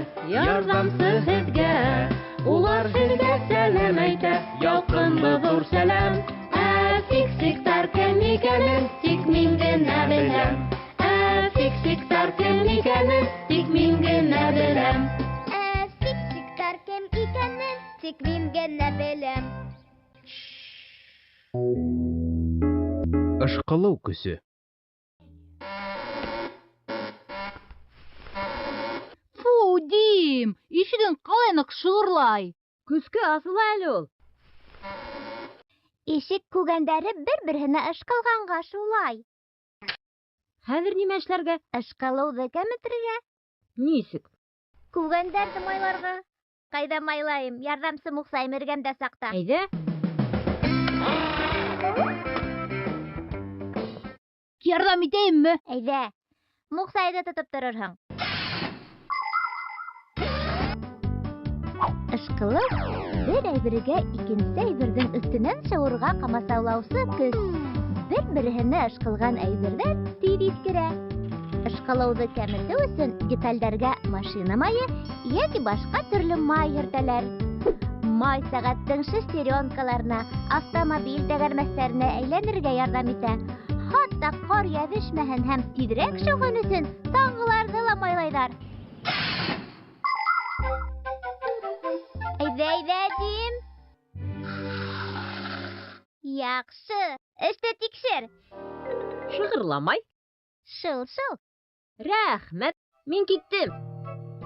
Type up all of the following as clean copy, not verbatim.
Фиксиктар, ярҙамсы һеҙгә. Улар һеҙгә сәләм әйтә, ялҡынлы ҙур сәләм. Ә фиксиктар кем икәнен тик мин генә беләм. Ә фиксиктар кем икәнен тик мин генә беләм. Ә фиксиктар кем икәнен тик мин генә беләм. Ышҡылыу көсө. Фу, Дим, ишегең ҡалай ныҡ шығырлай. Көскә асыла әле ул. Ишек күгәндәре бер-береһенә ышҡылғанға шулай. Хәҙер нимә эшләргә? Ышҡылыуҙы кәметергә. Нисек? Күгәндәрҙе майларға. Ҡайҙа майлайым? Ярҙамсы Муҡсайым эргәмдә саҡта. Әйҙә. Ярҙам итәйемме? Әйҙә. Муҡсайҙы тотоп торорһоң. Ышҡылыу бер әйбергә икенсе әйберҙең өҫтөнән шыуырға ҡамасаулаусы көс. Бер-береһенә ышҡылған әйберҙәр тиҙ иҫкерә. Ышҡылыуҙы кәметеү өсөн деталдәргә машина майы йәки башҡа төрлө май һөртәләр. Май сәғәттең шестеренкаларына, автомобиль тәгәрмәстәренә әйләнергә ярҙам итә. Хатта ҡар йәбешмәһен һәм тиҙерәк шыуһын өсөн саңғыларҙы ла майлайҙар. Әйҙә, әйҙә, Дим. Яҡшы, эште тикшер. Шығырламай. Шыл-шыл. Рәхмәт, мин киттем.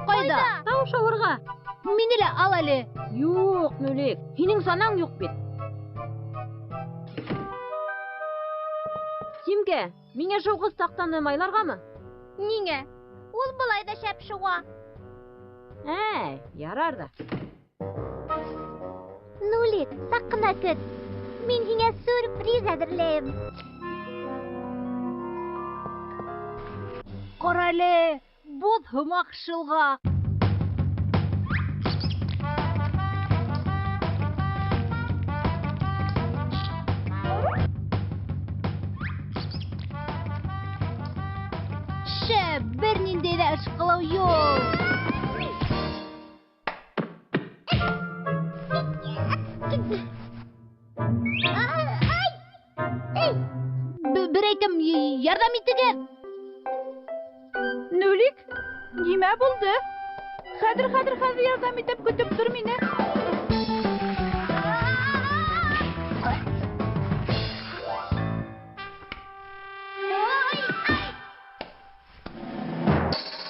Ҡайҙа? Тау шыуырға. Мине лә ал әле. Юҡ, Нүлек, һинең санаң юҡ бит. Симке, миңә шыуғыс таҡтаны майларғамы? Ниңә? Ул былай ҙа шәп шыуа. Әй, ярар ҙа. Нулик, саҡ ҡына көт. Мин һиңә сюрприз әҙерләйем. Ҡара әле, боҙ һымаҡ шылғаҡ. Шәп, бер ниндәй ҙә ышҡылау юҡ. Бер әйтәм, ярҙам итегеҙ. Нүлик, нимә булды? Хәҙер, хәҙер, хәҙер ярҙам итеп көтөп тор мине.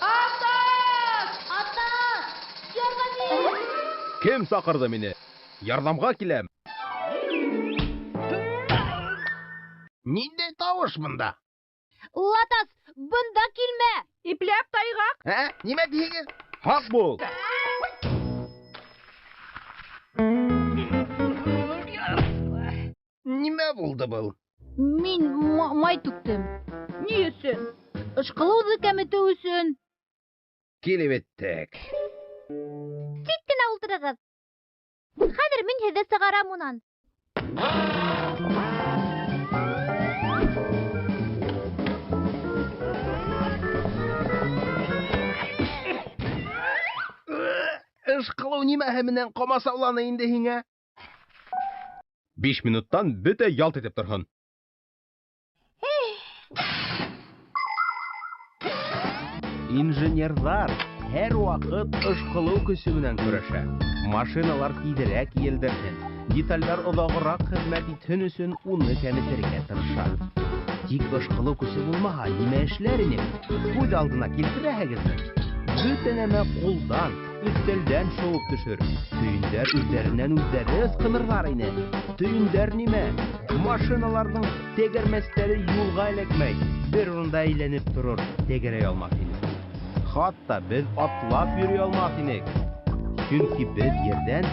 Атас! Атас! Ярҙам ит! Кем саҡырҙы мине? Ярҙамға киләм. Ниндәй тауыш бында? Латас, бында килмә! Ипләп тайғаҡ. Ә, нимә тиһегеҙ? Һаҡ бул! Нимә булды был? Мин май түктем. Ни өсөн? Ышҡылыуҙы кәметеү өсөн. Килеп еттек. Тик кенә ултырығыҙ. Хәҙер мин һеҙҙе сығарам унан. Ышҡылыу нимәһе менән ҡамасауланы инде һиңә? 5 минуттан бөтә ялт итеп торһон. Инженерҙар һәр ваҡыт ышҡылыу көсө менән көрәшә. Машиналар тиҙерәк елдерһен, деталдәр оҙағыраҡ хеҙмәт итһен өсөн уны кәметергә тырыша. Тик ышҡылыу көсө булмаһа, нимә эшләр инек? Күҙ алдына килтерәһегеҙме? Бөтә нәмә ҡулдан, өҫтәлдән шыуып төшөр. Төйөндәр үҙҙәренән үҙҙәре ысҡынырҙар ине. Төйөндәр нимә? Машиналарҙың тәгәрмәстәре юлға эләкмәй, бер урында әйләнеп торор, тәгәрәй алмаҫ ине. Хатта беҙ атлап йөрөй алмаҫ инек. Сөнки беҙ ерҙән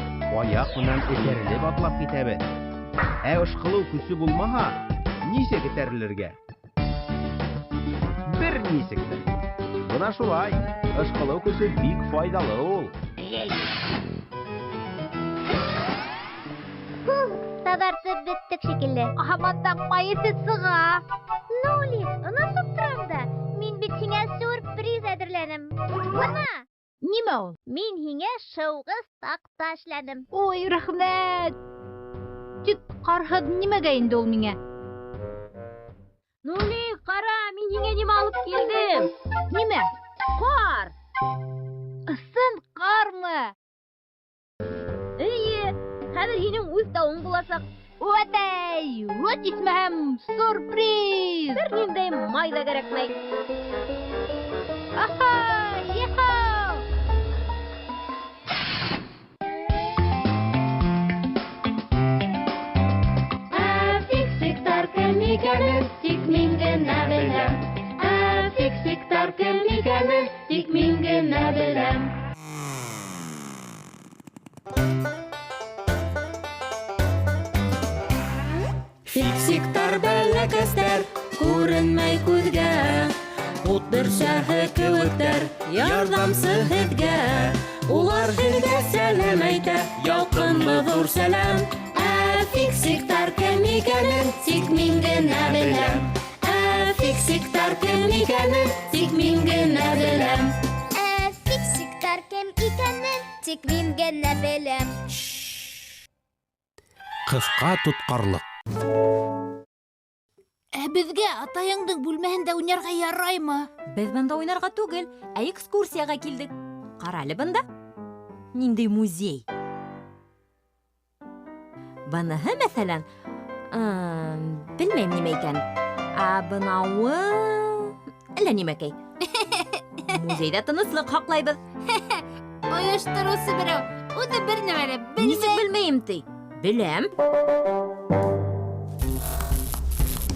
аяҡ менән этәрелеп атлап китәбеҙ. Ә ышҡылыу көсө булмаһа, нисек этәрелергә? Бер нисек тә. Бына шулай, ышҡылыу көсө бик файҙалы ул. Таҙартып бөттөк шикелле. Һаман да май еҫе сыға. Нулик, онотоп торам да. Мин бит һиңә сюрприз әҙерләнем. Бына! Нимә Нимә ул? Мин һиңә шыуғыс таҡта эшләнем. Ой, рәхмәт. Тик ҡарһыҙ нимәгә инде ул миңә? Нурик, ҡара, мин һиңә нимә алып килдем? Нимә? Ҡар. Ысын ҡармы? Эйе, хәҙер һинең үҙ тауың буласаҡ. Үәтәй, үт исмәһәм, сюрприз! Бер ниндәй май ҙа кәрәкмәй. Аха, ехау! Ә фиксиктар кем икәнен тик мин генә беләм. Ә фиксиктар кем икәнен тик мин генә беләм. Фиксиктар бәләкәстәр күренмәй күҙгә, ут бөрсәһе кеүектәр ярҙамсы һеҙгә. Улар һеҙгә сәләм әйтә, ялҡынлы ҙур сәләм. Ә фиксиктар кем икәнен тик мин генә беләм. Ә фиксиктар кем икәнен тик мин генә беләм. Ә фиксиктар кем икәнен тик мин генә беләм. Ҡыҫҡа тотҡарлыҡ. Ә беҙгә атайыңдың бүлмәһендә уйнарға яраймы? Беҙ бында уйнарға түгел, ә экскурсияға килдек. Ҡара әле бында. Ниндәй музей. Быныһы, мәҫәлән, белмәйем нимә икән. Ә бынауы әллә нимәкәй. Музейҙа тыныслыҡ һаҡлайбыҙ. Ойоштороусы берәү үҙе бер нәмә лә белмәй. Нисек белмәйем ти? Беләм.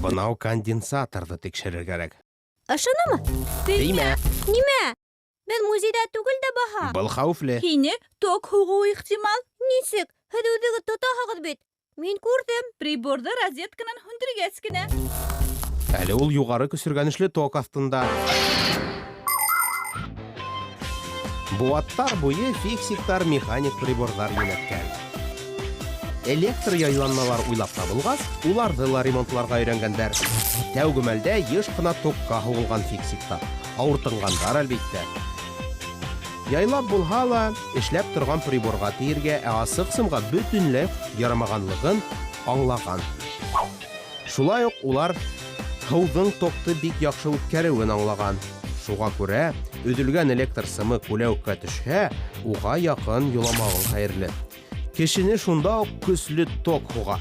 Бынау конденсаторҙы тикшерер кәрәк. Ышанамы? Теймә. Нимә? Беҙ музейҙа түгел дә баһа. Был хәүефле. Һине ток һуғыуы ихтимал. Нисек? Һеҙ үҙегеҙ тотаһығыҙ бит. Мин күрҙем. Приборҙы розетканан һүндергәс кенә. Әле ул юғары көсөргәнешле ток аҫтында. Быуаттар буйы фиксиктар механик приборҙар йүнәткән. Электр яйланмалар уйлап табылғас, уларҙы ла ремонтларға өйрәнгәндәр. Тәүге мәлдә йыш ҡына токка һуғылған фиксиктар. Ауыртынғандар, әлбиттә. Яйлап булһа ла, эшләп торған приборға тейергә, ә асыҡ сымға бөтөнләй ярамағанлығын аңлаған. Шулай уҡ улар һыуҙың токты бик яҡшы үткәреүен аңлаған. Шуға күрә, өҙөлгән электр сымы күләүеккә төшһә, уға яҡын юламауың хәйерле. Кешене шунда уҡ көслө ток һуға.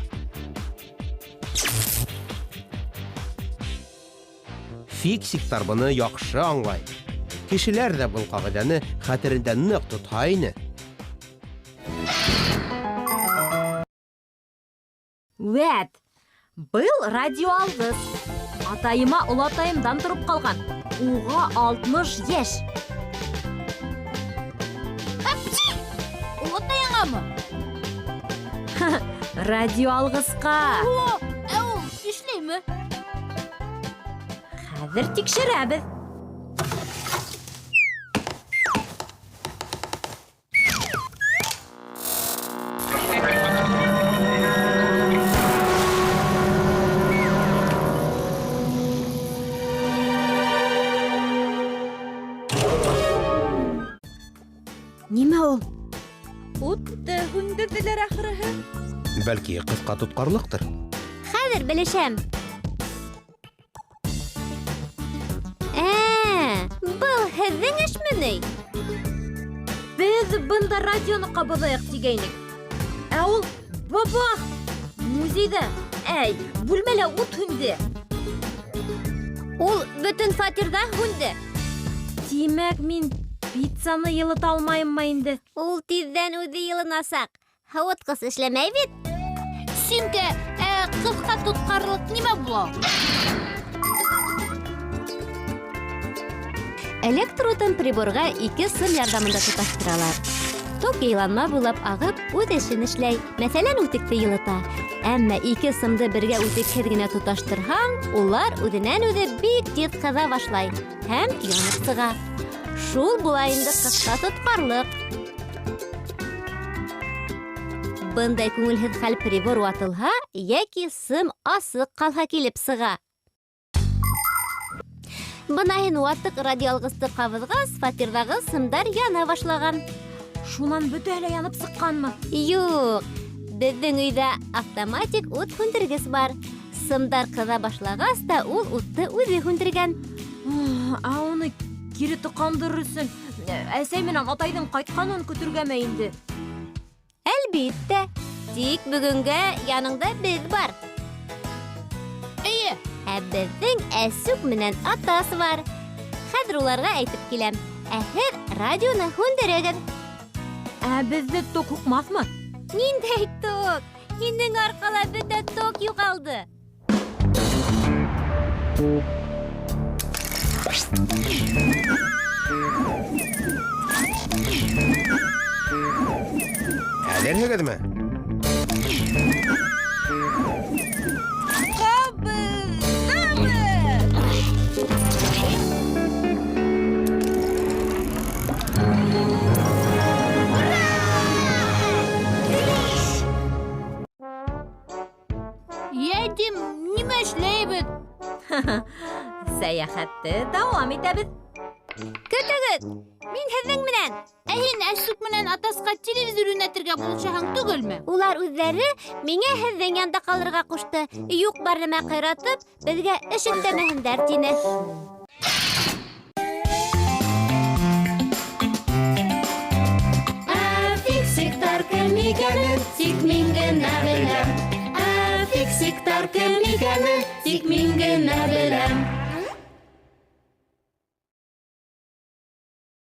Фиксиктар быны яҡшы аңлай. Кешеләр ҙә был ҡағиҙәне хәтерендә ныҡ тотһа ине. Вәт, был радиоалғыс. Атайыма олатайымдан тороп ҡалған. Уға 60 йәш. Апчи! Олатайыңамы? Радиоалғысҡа. О, ә ул эшләйме? Хәҙер тикшерәбеҙ. Нимә ул? Утты һүндерҙеләр ахырыһы. Бәлки, ҡыҫҡа тотҡарлыҡтыр. Хәҙер белешәм. Был һеҙҙең эшме ни? Беҙ бында радионы ҡабыҙайыҡ тигәйнек. Ә ул бабах! Музейҙа, әй, бүлмәлә ут һүнде. Ул бөтөн фатирҙа һүнде. Тимәк, мин пиццаны йылыта алмайыммы инде? Ул тиҙҙән үҙе йылынасаҡ. Һыуытҡыс эшләмәй бит. Симка, ә ҡыҫҡа тотҡарлыҡ нимә була? Электр утын приборға ике сым ярҙамында тоташтыралар. Ток яйланма буйлап ағып, үҙ эшен эшләй. Мәҫәлән, үтекте йылыта. Әммә ике сымды бергә үтекһеҙ генә тоташтырһаң, улар үҙенән-үҙе бик тиҙ ҡыҙа башлай һәм янып сыға. Шул була инде ҡыҫҡа тотҡарлыҡ. Бындай күңелһеҙ хәл прибор ватылһа йәки сым асыҡ ҡалһа килеп сыға. Бына һин ватыҡ радиоалғысты ҡабыҙғас, фатирҙағы сымдар яна башлаған. Шунан бөтәһе лә янып сыҡҡанмы? Юҡ, беҙҙең өйҙә автоматик ут һүндергес бар. Сымдар ҡыҙа башлағас та ул утты үҙе һүндергән. Ә уны кире тоҡандырыр өсөн әсәй менән атайҙың ҡайтҡанын көтөргәме инде? Әлбиттә. Тик бөгөнгә яныңда беҙ бар. Эйе. Ә беҙҙең Әсүк менән Атас бар. Хәҙер уларға әйтеп киләм. Ә һеҙ радионы һүндерегеҙ. Ә беҙҙе ток һуҡмаҫмы? Ниндәй ток? Һинең арҡала бөтә ток юғалды. Әҙерһегеҙме? Йә, тим, нимә эшләйбеҙ? Сәйәхәтте дауам итәбеҙ. Көтөгөҙ, мин һеҙҙең менән. Ә һин Әсүк менән Атасҡа телевизор йүнәтергә булышаһың түгелме? Улар үҙҙәре миңә һеҙҙең янда ҡалырға ҡушты. Юҡ бар нәмә ҡыйратып, беҙгә эш өҫтәмәһендәр, тине.